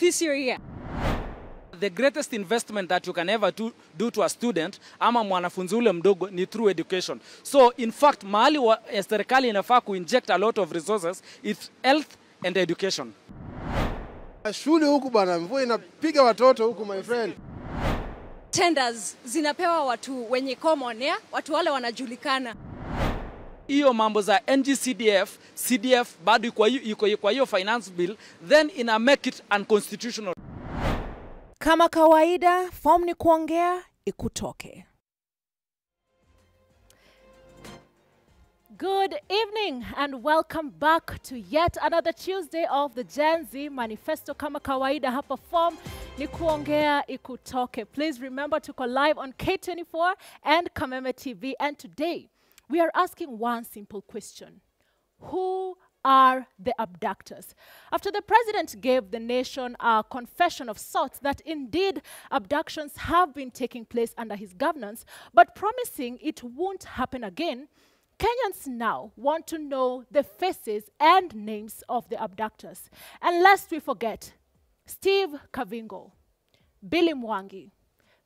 This year. The greatest investment that you can ever do to a student ama mwanafunzi ule mdogo ni through education. So in fact, mahali serikali inafaa kuinject a lot of resources is health and education. Shule huku bana, mvua inapiga watoto huku, my friend. Tenders zinapewa watu wenye common, yeah? Watu wale wanajulikana. Hiyo mambo za NGCDF, CDF bado iko kwa hiyo finance bill, then ina make it unconstitutional. Kama kawaida, form ni kuongea ikutoke. Good evening and welcome back to yet another Tuesday of the Gen Z Manifesto. Kama kawaida hapa form ni kuongea ikutoke. Please remember to go live on K24 and Kameme TV. And today we are asking one simple question. Who are the abductors? After the president gave the nation a confession of sorts that indeed abductions have been taking place under his governance, but promising it won't happen again, Kenyans now want to know the faces and names of the abductors. And lest we forget, Steve Kavingo, Billy Mwangi,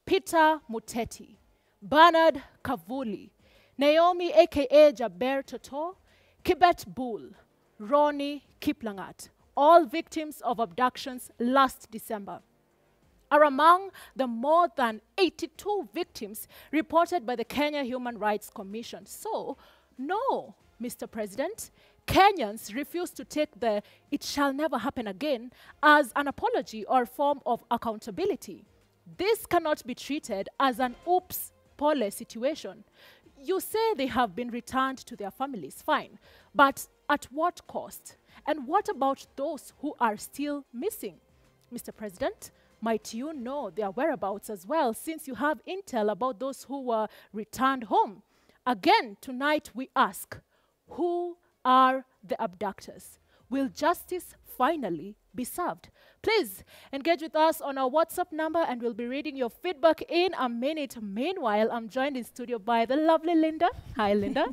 Peter Muteti, Bernard Kavuli, Naomi aka Jaber Toto, Kibet Bull, Ronnie Kiplangat, all victims of abductions last December, are among the more than 82 victims reported by the Kenya Human Rights Commission. So, no, Mr. President, Kenyans refuse to take the "it shall never happen again" as an apology or form of accountability. This cannot be treated as an "oops, pole" situation. You say they have been returned to their families, fine, but at what cost? And what about those who are still missing? Mr. President, might you know their whereabouts as well, since you have intel about those who were returned home? Again, tonight we ask, who are the abductors? Will justice finally be served? Please engage with us on our WhatsApp number and we'll be reading your feedback in a minute. Meanwhile, I'm joined in studio by the lovely Linda. Hi, Linda.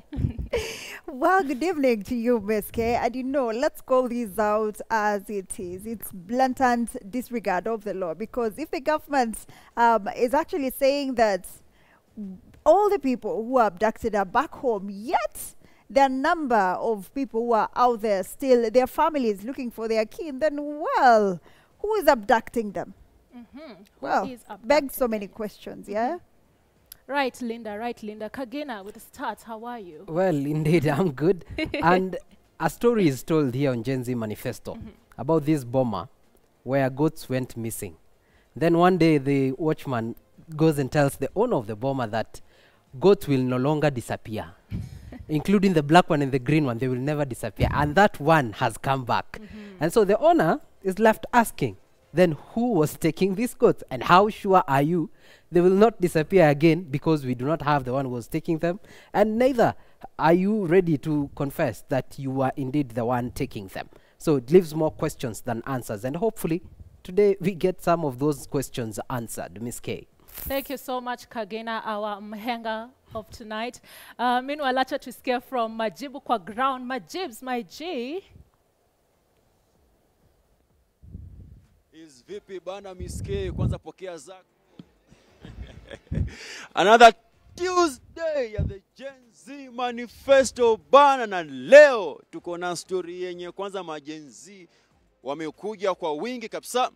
Well, good evening to you, Ms. K. And let's call this out as it is. It's blatant disregard of the law, because if the government is actually saying that all the people who are abducted are back home, yet there are a number of people who are out there still, their families looking for their kin, then, well, who is abducting them? Well, Is begs so abducting many them? Questions, yeah? Right, Linda, right, Linda. Kagina, with the start, how are you? Well, indeed, I'm good. And a story is told here on Gen Z Manifesto about this bomber where goats went missing. Then one day the watchman goes and tells the owner of the bomber that goats will no longer disappear, including the black one and the green one. They will never disappear. And that one has come back. And so the owner is left asking, then who was taking these goats? And how sure are you they will not disappear again, because we do not have the one who was taking them? And neither are you ready to confess that you are indeed the one taking them. So it leaves more questions than answers. And hopefully today we get some of those questions answered, Miss K. Thank you so much, Kagina, our mhenga of tonight. Meanwhile, acha tusikie from Majibu kwa ground. Majibs, my G. Is vipi bana, Miss K, kwanza pokea zako. Another Tuesday ya the Gen Z Manifesto bana, na leo tuko na story yenye kwanza ma-Gen Z wamekuja kwa wingi kabisa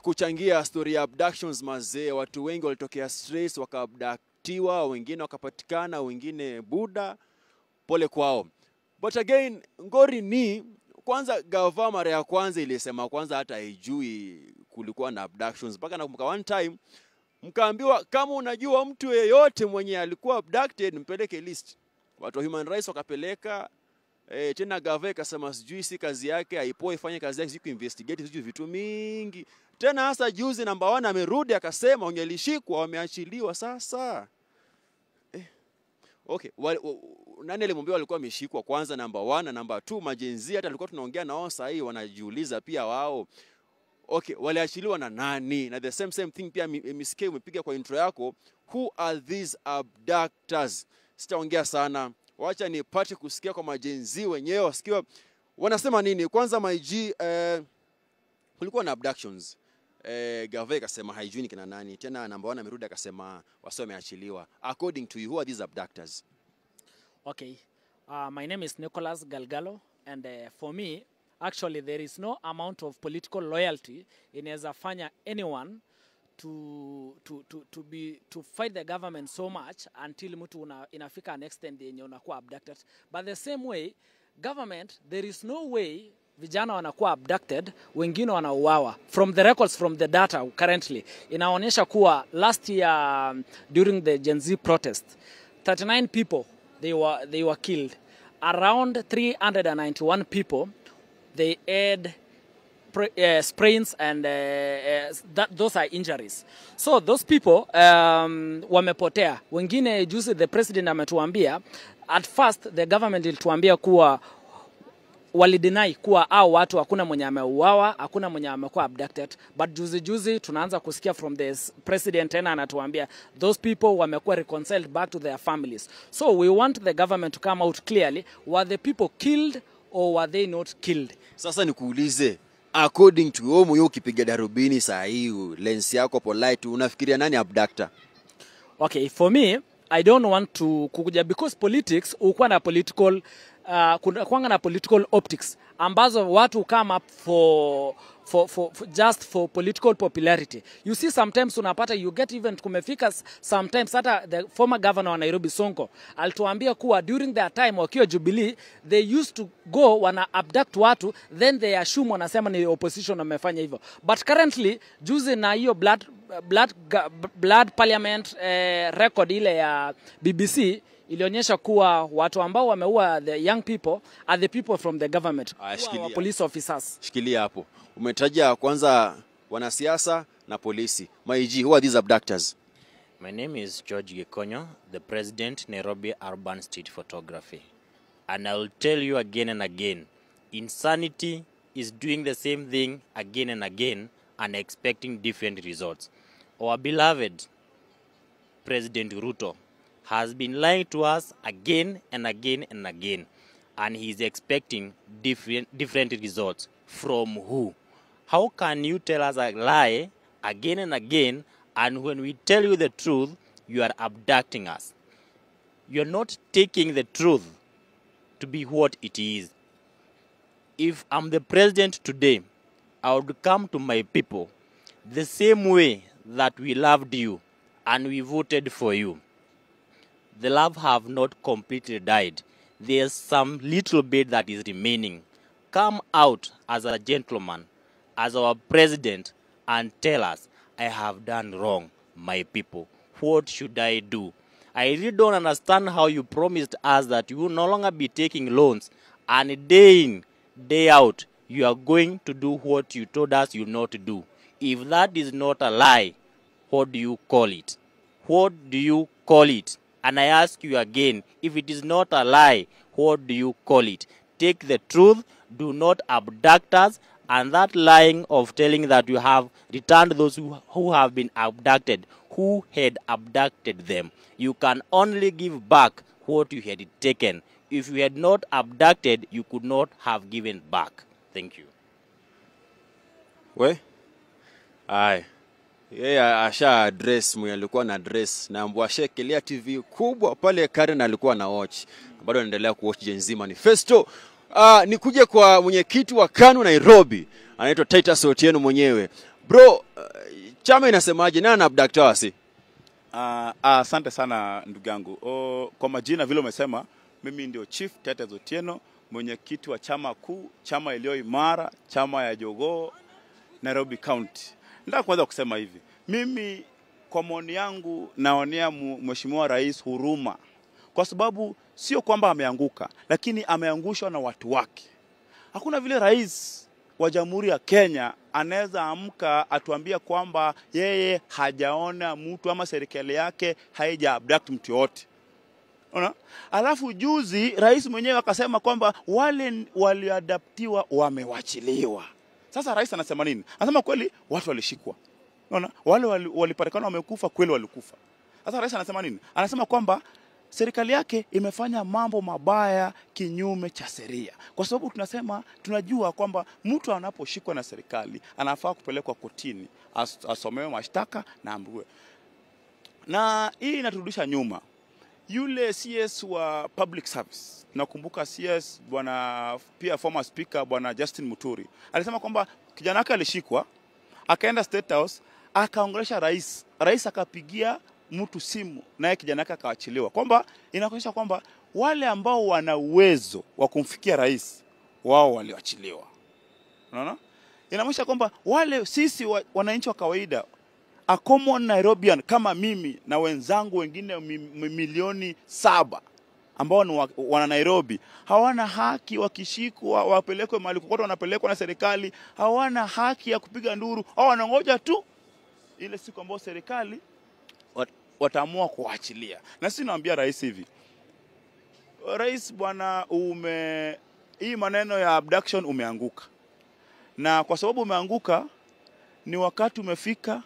kuchangia story ya abductions mazee. Watu wengi walitokea streets wakaabductiwa, wengine wakapatikana, wengine buda, pole kwao. But again, ngori ni kwanza gava mara ya kwanza ilisema kwanza hata haijui kulikuwa na abductions. Mpaka nakumbuka one time mkaambiwa kama unajua mtu yeyote mwenye alikuwa abducted, mpeleke list. Watu wa human rights wakapeleka. Tena gava ikasema sijui si kazi yake, haipoa ifanye kazi yake, sijui kuinvestigate, sijui vitu mingi. Tena hasa juzi namba 1 amerudi akasema wenye walishikwa wameachiliwa sasa. Okay, nani alimwambia walikuwa wameshikwa kwanza namba 1 na namba 2? Ma-Gen Z hata tulikuwa tunaongea na wao sasa hii wanajiuliza pia wao. Okay, waliachiliwa na nani? Na the same thing pia Miss K umepiga kwa intro yako, who are these abductors? Sitaongea sana. Wacha nipate kusikia kwa ma-Gen Z wenyewe, wasikiwa wanasema nini. Kwanza my G, Kulikuwa na abductions. Gava ikasema haijui ni kina nani. Tena number 1 amerudi akasema wasio wameachiliwa. According to you, who are these abductors? Okay. My name is Nicholas Galgalo, and for me, actually there is no amount of political loyalty inaweza fanya anyone to fight the government so much until mtu inafika an extent yenye unakuwa abducted. But the same way, government, there is no way vijana wanakuwa abducted, wengine wanauawa. From the records, from the data currently, inaonyesha kuwa last year during the Gen Z protest, 39 people they were killed. Around 391 people, they had sprains and those are injuries. So those people wamepotea. Wengine juzi the president ametuambia, at first the government ilituambia kuwa walideny kuwa hao watu hakuna mwenye ameuawa, hakuna mwenye amekuwa abducted. But juzi tunaanza kusikia from the president tena anatuambia those people wamekuwa reconciled back to their families. So we want the government to come out clearly, were the people killed or were they not killed? Sasa nikuulize, according to wewe mwenyewe ukipiga darubini saa hii, lens yako polite, unafikiria nani abductor? Okay, for me, I don't want to kukuja because politics ukuwa na political kuanga na political optics ambazo watu come up for just for political popularity. You see sometimes unapata you get even kumefika sometimes hata the former governor wa Nairobi Sonko alituambia kuwa during their time wakiwa Jubilee they used to go wana abduct watu then they assume wanasema ni opposition wamefanya hivyo. But currently juzi na hiyo blood parliament record ile ya BBC ilionyesha kuwa watu ambao wameua the young people are the people from the government. Wa police officers. Shikilia hapo. Umetaja kwanza wanasiasa na polisi. My G, who are these abductors? My name is George Gikonyo, the president Nairobi Urban Street Photography. And I will tell you again and again, insanity is doing the same thing again and again and expecting different results. Our beloved President Ruto has been lying to us again and again and again, and he's expecting different results. From who? How can you tell us a lie again and again, and when we tell you the truth, you are abducting us? You're not taking the truth to be what it is. If I'm the president today, I would come to my people the same way that we loved you and we voted for you. The love have not completely died. There's some little bit that is remaining. Come out as a gentleman, as our president, and tell us, I have done wrong, my people. What should I do? I really don't understand how you promised us that you will no longer be taking loans, and day in, day out, you are going to do what you told us you not to do. If that is not a lie, what do you call it? What do you call it? And I ask you again, if it is not a lie, what do you call it? Take the truth, do not abduct us, and that lying of telling that you have returned those who have been abducted, who had abducted them. You can only give back what you had taken. If you had not abducted, you could not have given back. Thank you. We? Aye. Yeye asha address mwenye alikuwa na address na mbwashekelea TV kubwa pale Karen alikuwa na watch. Bado anaendelea kuwatch Gen Z Manifesto. Nikuje kwa mwenyekiti wa KANU Nairobi, anaitwa Titus Otieno mwenyewe. Bro, chama inasemaje, nani abductor wasi? Asante sana ndugu yangu. Kwa majina vile umesema, mimi ndio Chief Titus Otieno, mwenyekiti wa chama kuu, chama iliyo imara, chama ya Jogoo, Nairobi County. Nataka kwanza kusema hivi. Mimi kwa maoni yangu naonea Mheshimiwa Rais huruma. Kwa sababu sio kwamba ameanguka, lakini ameangushwa na watu wake. Hakuna vile rais wa Jamhuri ya Kenya anaweza amka atuambia kwamba yeye hajaona mtu ama serikali yake haija abduct mtu yote. Unaona? Alafu juzi rais mwenyewe akasema kwamba wale walioadaptiwa wamewachiliwa. Sasa rais anasema nini? Anasema kweli watu walishikwa. Unaona? Wale walipatikana wamekufa kweli walikufa. Sasa rais anasema nini? Anasema kwamba serikali yake imefanya mambo mabaya kinyume cha sheria. Kwa sababu tunasema, tunajua kwamba mtu anaposhikwa na serikali anafaa kupelekwa kotini, asomewe mashtaka na ambiwe. Na hii inaturudisha nyuma. Yule CS wa Public Service, nakumbuka CS bwana, pia former speaker bwana Justin Muturi, alisema kwamba kijana wake alishikwa, akaenda State House, akaongelesha rais, rais akapigia mtu simu, naye kijana wake akaachiliwa. Kwamba inaonyesha kwamba wale ambao wana uwezo wa kumfikia rais wao walioachiliwa. Unaona? Inaonyesha kwamba wale sisi wananchi wa kawaida, a common Nairobian kama mimi na wenzangu wengine 7 milioni ambao ni wana Nairobi, hawana haki. Wakishikwa wapelekwe mahali kokote wanapelekwa na serikali, hawana haki ya kupiga nduru, au wanangoja tu ile siku ambayo serikali wataamua kuachilia. Na sisi naambia rais hivi, rais bwana, hii maneno ya abduction umeanguka, na kwa sababu umeanguka ni wakati umefika,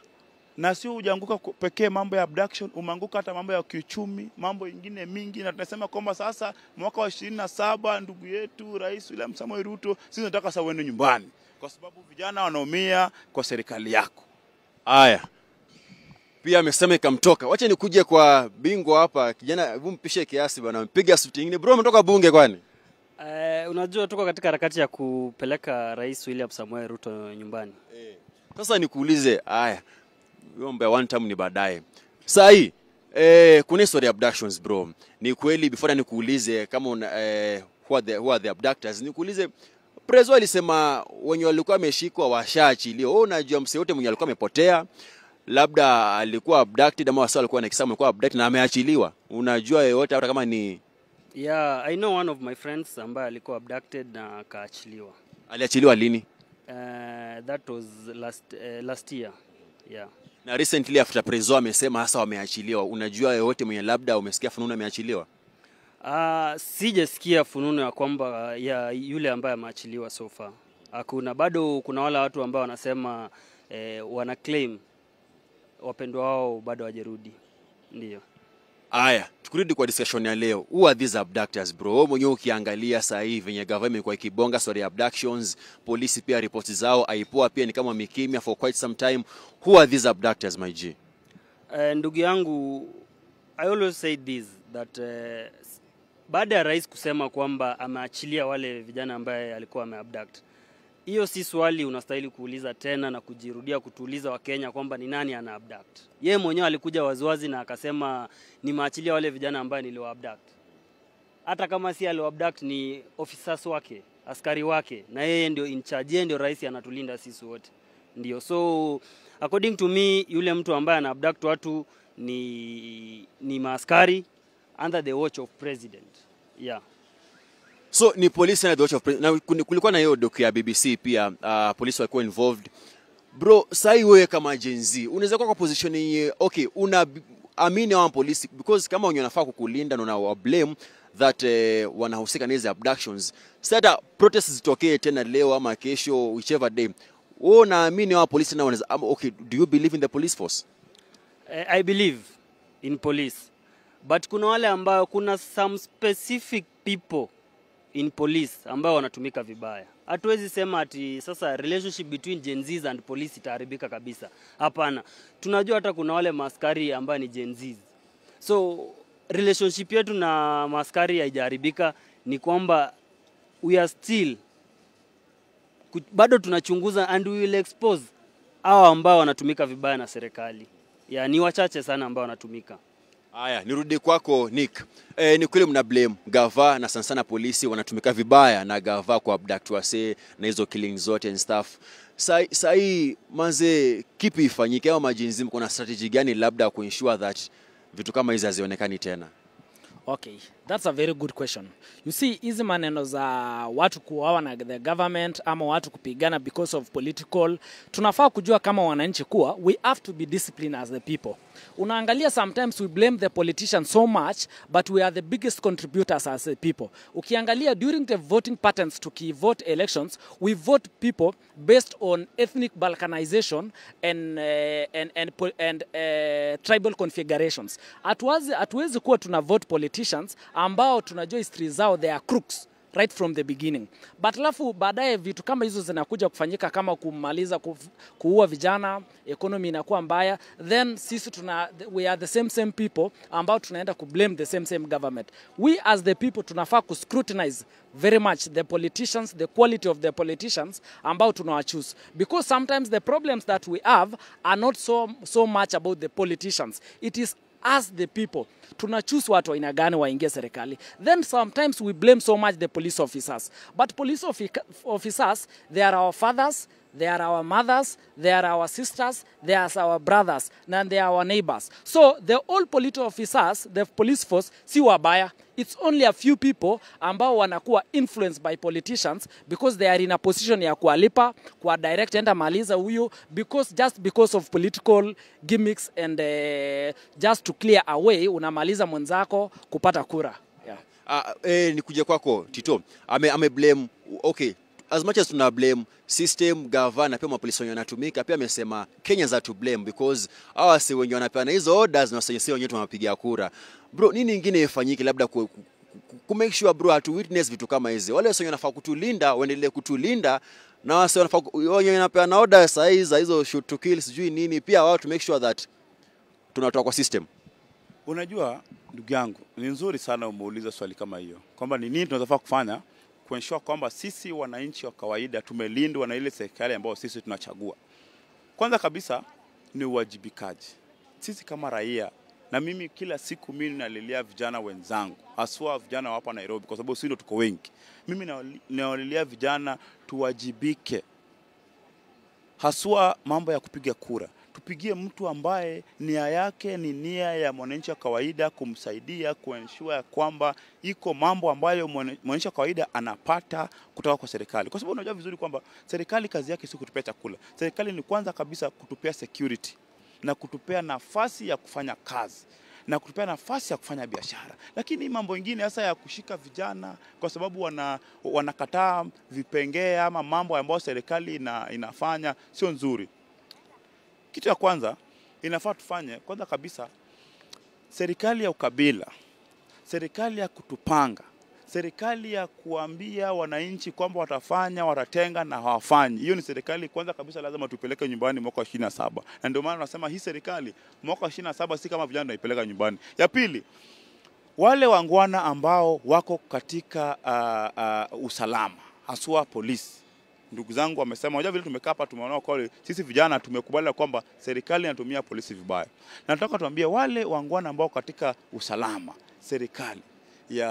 na sio hujaanguka pekee mambo ya abduction, umeanguka hata mambo ya kiuchumi, mambo ingine mingi, na tunasema kwamba sasa mwaka wa 27, ndugu yetu Rais William Samoei Ruto, sisi tunataka sasa uende nyumbani, kwa sababu vijana wanaumia kwa serikali yako. Aya, pia amesema ikamtoka. Wacha nikuje kwa bingwa hapa, kijana, hebu mpishe kiasi bwana, mpiga suti nyingine. Bro, umetoka bunge kwani? Unajua tuko katika harakati ya kupeleka Rais William Samoei Ruto nyumbani. Sasa nikuulize, aya, mambo ya one time ni baadaye. Saa hii kuna story ya abductions, bro. Ni kweli, before nikuulize kama who are the abductors, nikuulize, Prezo alisema wenye walikuwa wameshikwa washaachiliwa. Wewe unajua msee wote mwenye alikuwa amepotea, labda alikuwa abducted ama wasa alikuwa na kisa alikuwa abducted na ameachiliwa? Unajua yeyote, hata kama ni Yeah, I know one of my friends ambaye alikuwa abducted na akaachiliwa. Aliachiliwa lini? That was last year. Yeah. Na recently, after Prezo amesema hasa wameachiliwa, unajua yeyote mwenye labda umesikia fununu ameachiliwa? Sijasikia fununu ya kwamba ya yule ambaye ameachiliwa so far. Hakuna bado. Kuna wale watu ambao wanasema wana claim wapendwa wao bado hawajarudi. Ndio. Aya, tukirudi kwa discussion ya leo, who are these abductors, bro? Wewe mwenyewe ukiangalia saa hii venye government imekuwa ikibonga story ya abductions, polisi pia ripoti zao, IPOA pia ni kama mikimya for quite some time. Who are these abductors, my G? Ndugu yangu, I always say this that baada ya rais kusema kwamba ameachilia wale vijana ambaye alikuwa ameabduct, hiyo si swali unastahili kuuliza tena na kujirudia kutuuliza Wakenya kwamba ni nani ana abduct. Yeye mwenyewe alikuja waziwazi na akasema, "Nimeachilia wale vijana ambaye niliwa abduct." Hata kama si aliwa abduct, ni officers wake, askari wake, na yeye ndio in charge, yeye ndio rais anatulinda sisi wote. Ndio, so according to me, yule mtu ambaye ana abduct watu ni maaskari under the watch of president. Yeah. So ni polisi na the watch of president. Na kulikuwa na hiyo docu ya BBC pia, polisi walikuwa involved. Bro, sahi wewe kama Gen Z, unaweza kuwa kwa position yenye, okay, una amini hawa polisi, because kama wenye wanafaa kukulinda na una blame that wanahusika na hizi abductions. Sasa hata protests zitokee tena leo ama kesho, whichever day. Wewe unaamini hawa polisi na wanaweza okay, do you believe in the police force? I believe in police, but kuna wale ambao, kuna some specific people in police ambao wanatumika vibaya. Hatuwezi sema ati sasa relationship between Gen Zs and police itaharibika kabisa. Hapana, tunajua hata kuna wale maaskari ambao ni Gen Zs. So relationship yetu na maaskari haijaharibika, ni kwamba we are still bado tunachunguza and we will expose hao ambao wanatumika vibaya na serikali. Ya, ni wachache sana ambao wanatumika. Aya, nirudi kwako Nick. Ni kweli mna blame gava na sana sana polisi wanatumika vibaya na gava kwa abduct wase na hizo killing zote and stuff. Sai manze, kipi ifanyike, ama maGen Z mko na strategy gani labda kuensure that vitu kama hizi hazionekani tena? Okay, That's a very good question. You see, hizi maneno za watu kuuawa na the government ama watu kupigana because of political, tunafaa kujua kama wananchi kuwa we have to be disciplined as the people. Unaangalia, sometimes we blame the politicians so much, but we are the biggest contributors as a people. Ukiangalia during the voting patterns, tukivote elections, we vote people based on ethnic balkanization and tribal configurations. Hatuwezi kuwa tuna vote politicians ambao tunajua history zao, they are crooks right from the beginning, but alafu baadaye vitu kama hizo zinakuja kufanyika kama kumaliza kuua vijana, economy inakuwa mbaya, then sisi we are the same same people ambao tunaenda kublame the same same government. We as the people tunafaa kuscrutinize very much the politicians, the quality of the politicians ambao tunawachoose, because sometimes the problems that we have are not so much about the politicians. It is as the people tuna choose watu aina gani waingie serikali. Then sometimes we blame so much the police officers, but police officers, they are our fathers, they are our mothers, they are our sisters, they are our brothers and they are our neighbors. So the all police officers, the police force, si wabaya. It's only a few people ambao wanakuwa influenced by politicians because they are in a position ya kuwalipa, kuwa direct, enda maliza huyu, because just because of political gimmicks and just to clear away, unamaliza mwenzako kupata kura, yeah. Nikuje kwako Tito. Ame blame, okay, as much as tuna blame system, gavana, pia mapolisi wenye wanatumika, pia amesema Kenyans are to blame because hawa si wenye wanapeana hizo orders na sisi wenyewe tunawapigia kura. Bro, nini ingine ifanyike labda ku make sure, bro, hatu witness vitu kama hizi? Wale wenye wanafaa kutulinda waendelee kutulinda, na wase wanafaa wenye wanapeana orders saa hizi za hizo shoot to kill, sijui nini, pia wao to make sure that tunatoa kwa system. Unajua ndugu yangu, ni nzuri sana umeuliza swali kama hiyo, kwamba ni nini tunaweza kufanya kuensure kwamba sisi wananchi wa kawaida tumelindwa na ile serikali ambayo sisi tunachagua. Kwanza kabisa ni uwajibikaji. Sisi kama raia, na mimi kila siku mimi nalilia vijana wenzangu, haswa vijana wa hapa Nairobi, kwa sababu sisi ndio tuko wengi. Mimi nawalilia vijana tuwajibike, haswa mambo ya kupiga kura. Tupigie mtu ambaye nia yake ni nia ya mwananchi wa kawaida, kumsaidia kuensure ya kwamba iko mambo ambayo mwananchi wa kawaida anapata kutoka kwa serikali, kwa sababu unajua vizuri kwamba serikali kazi yake si kutupea chakula. Serikali ni kwanza kabisa kutupea security na kutupea nafasi ya kufanya kazi na kutupea nafasi ya kufanya biashara. Lakini mambo ingine sasa ya kushika vijana kwa sababu wanakataa vipengee ama mambo ambayo serikali inafanya sio nzuri. Kitu ya kwanza inafaa tufanye, kwanza kabisa, serikali ya ukabila, serikali ya kutupanga, serikali ya kuambia wananchi kwamba watafanya, watatenga na hawafanyi, hiyo ni serikali kwanza kabisa lazima tupeleke nyumbani mwaka wa 27. Na ndio maana tunasema hii serikali mwaka wa 27 si kama vijana tunaipeleka nyumbani. Ya pili, wale wangwana ambao wako katika usalama, haswa polisi, ndugu zangu wamesema, unajua vile tumekaa hapa tumeona kwa sisi vijana tumekubali kwamba serikali inatumia polisi vibaya. Na nataka tuambie wale wangwana ambao katika usalama, serikali ya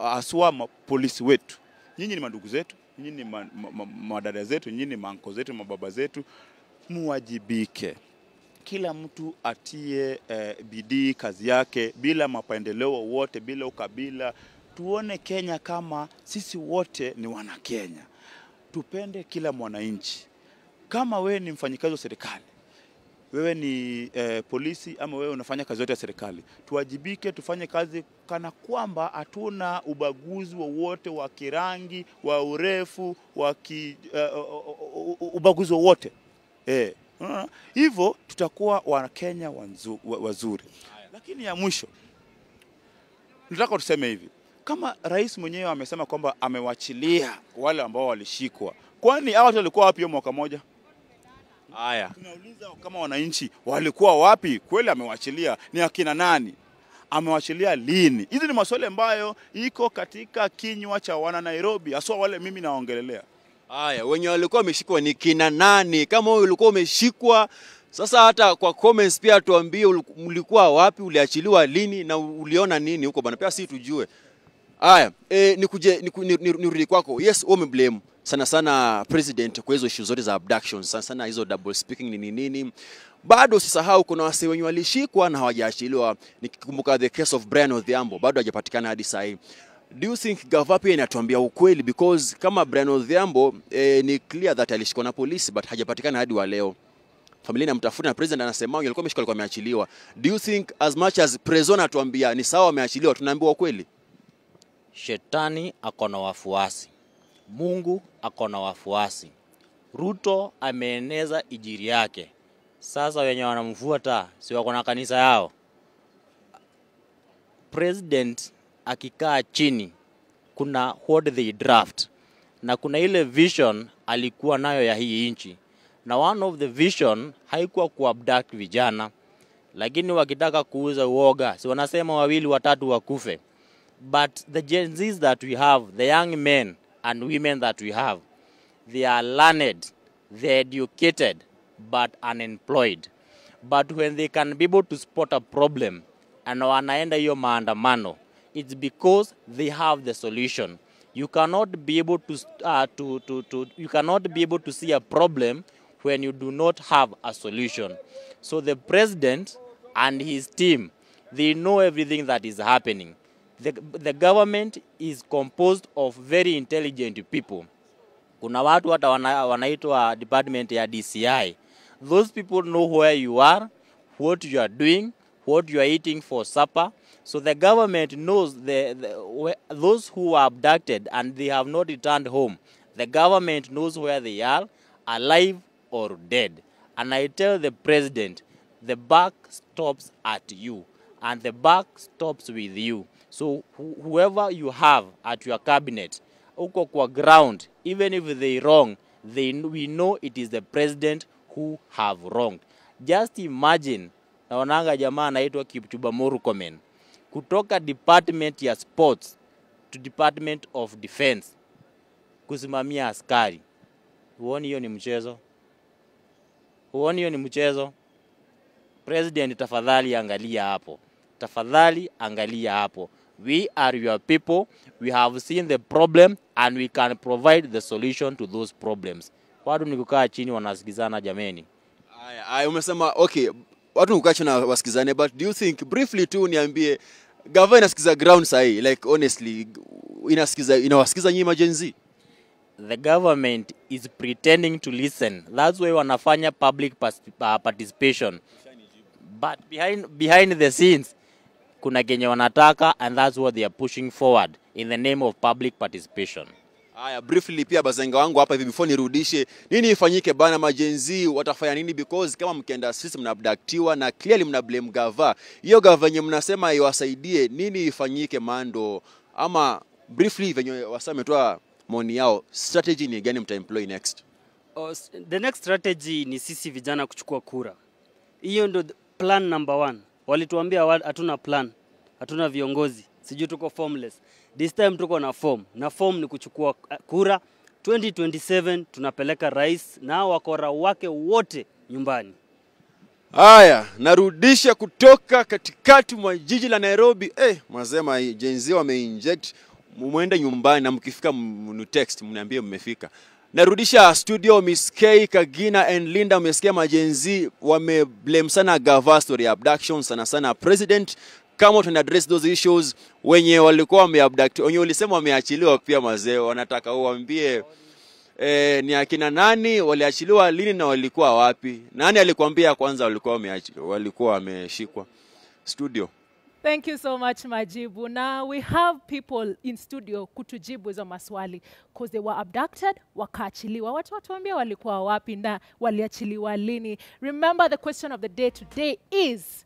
haswa polisi wetu, nyinyi ni mandugu zetu, nyinyi ni madada zetu, nyinyi ni manko zetu, mababa zetu, muwajibike. Kila mtu atie bidii kazi yake bila mapendeleo wowote, bila ukabila. Tuone Kenya kama sisi wote ni wana Kenya. Tupende kila mwananchi. Kama wewe ni mfanyikazi wa serikali, wewe ni polisi ama wewe unafanya kazi yote ya serikali, tuwajibike, tufanye kazi kana kwamba hatuna ubaguzi wowote wa kirangi, wa urefu, wa ubaguzi wowote. Hivyo tutakuwa Wakenya wazuri. Lakini ya mwisho nataka tuseme hivi, kama rais mwenyewe amesema kwamba amewachilia wale ambao walishikwa, kwani hao watu walikuwa wapi hiyo mwaka moja? Haya. Tunauliza kama wananchi walikuwa wapi? Kweli amewachilia? Ni akina nani? Amewachilia lini? Hizi ni maswali ambayo iko katika kinywa cha wana Nairobi, haswa wale mimi naongelelea. Haya, wenye walikuwa wameshikwa ni kina nani? Kama wewe ulikuwa umeshikwa, sasa hata kwa comments pia tuambie mlikuwa wapi, uliachiliwa lini na uliona nini huko bana, pia si tujue. Haya, nikuje nirudi kwako. Yes, wewe umeblame Sana sana president kwa hizo issue zote za abductions, sana sana hizo double speaking nini nini. Bado usisahau kuna wasee wenye walishikwa na hawajaachiliwa. Nikikumbuka the case of Brian Odhiambo, bado hajapatikana hadi sasa hii. Do you think gava pia inatuambia ukweli? Because kama Brian Odhiambo, ni clear that alishikwa na polisi but hajapatikana hadi wa leo. Familia inamtafuta na president anasema alikuwa ameshikwa, alikuwa ameachiliwa. Do you think as much as president anatuambia ni sawa ameachiliwa, tunaambiwa ukweli? Shetani ako na wafuasi, Mungu ako na wafuasi. Ruto ameeneza injili yake. Sasa wenye wanamfuata si wako na kanisa yao? President akikaa chini, kuna what they draft na kuna ile vision alikuwa nayo ya hii nchi, na one of the vision haikuwa kuabduct vijana, lakini wakitaka kuuza uoga, si wanasema wawili watatu wakufe? But the Gen Zs that we have, the young men and women that we have, they are learned, they are educated, but unemployed. But when they can be able to spot a problem and wanaenda hiyo maandamano, it's because they have the solution. You cannot be able to see a problem when you do not have a solution. So the president and his team, they know everything that is happening. The government is composed of very intelligent people. Kuna watu hata wanaitwa department ya DCI. Those people know where you are, what you are doing, what you are eating for supper. So the government knows those who are abducted and they have not returned home. The government knows where they are, alive or dead. And I tell the president, the buck stops at you, and the buck stops with you. So whoever you have at your cabinet, uko kwa ground, even if they wrong, we know it is the president who have wronged. Just imagine, naonanga jamaa anaitwa Kipchumba Murkomen kutoka department ya sports to Department of Defense kusimamia askari. Huoni hiyo ni mchezo? Huoni hiyo ni mchezo? President, tafadhali angalia hapo. Tafadhali angalia hapo. We are your people. We have seen the problem and we can provide the solution to those problems. Watu ni kukaa chini wanasikizana, jameni. Aya, aya, umesema okay, watu ni kukaa chini na wasikizane, but do you think, briefly tu niambie, gava inasikiza ground sahi? Like honestly, inasikiza, inawasikiza nyinyi Gen Z? The government is pretending to listen. That's why wanafanya public participation. But behind the scenes, kuna kenye wanataka and that's what they are pushing forward in the name of public participation. Aya, briefly pia bazenga wangu hapa hivi before nirudishe, nini ifanyike bana? Ma Gen Z watafanya nini? Because kama mkienda sisi mnaabductiwa na clearly mna blame gava. Hiyo gava yenye mnasema iwasaidie, nini ifanyike mando? Ama briefly venye wasee wametoa maoni yao, strategy ni gani mta employ next? Oh, the next strategy ni sisi vijana kuchukua kura. Hiyo ndo plan number one. Walituambia hatuna plan, hatuna viongozi, sijui tuko formless. This time tuko na form, na form ni kuchukua kura. 2027 tunapeleka rais na wakora wake wote nyumbani. Haya, narudisha kutoka katikati mwa jiji la Nairobi. Mwasema Gen Z wameinject, muende nyumbani na mkifika mnu text mniambie mmefika. Narudisha studio Miss K, Kagina and Linda. Umesikia ma Gen Z wame blame sana gava story abduction, sana sana president. Kama tuna address those issues, wenye walikuwa wameabduct, wenye ulisema wameachiliwa pia mazee, wanataka uambie ni akina nani waliachiliwa lini na walikuwa wapi? Nani alikwambia kwanza walikuwa wameshikwa? Studio. Thank you so much, Majibu. Now we have people in studio kutujibu hizo maswali because they were abducted, wakaachiliwa. Watu watuambia walikuwa wapi na waliachiliwa lini. Remember, the question of the day today is,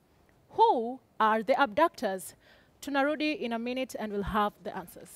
who are the abductors? Tunarudi in a minute and we'll have the answers.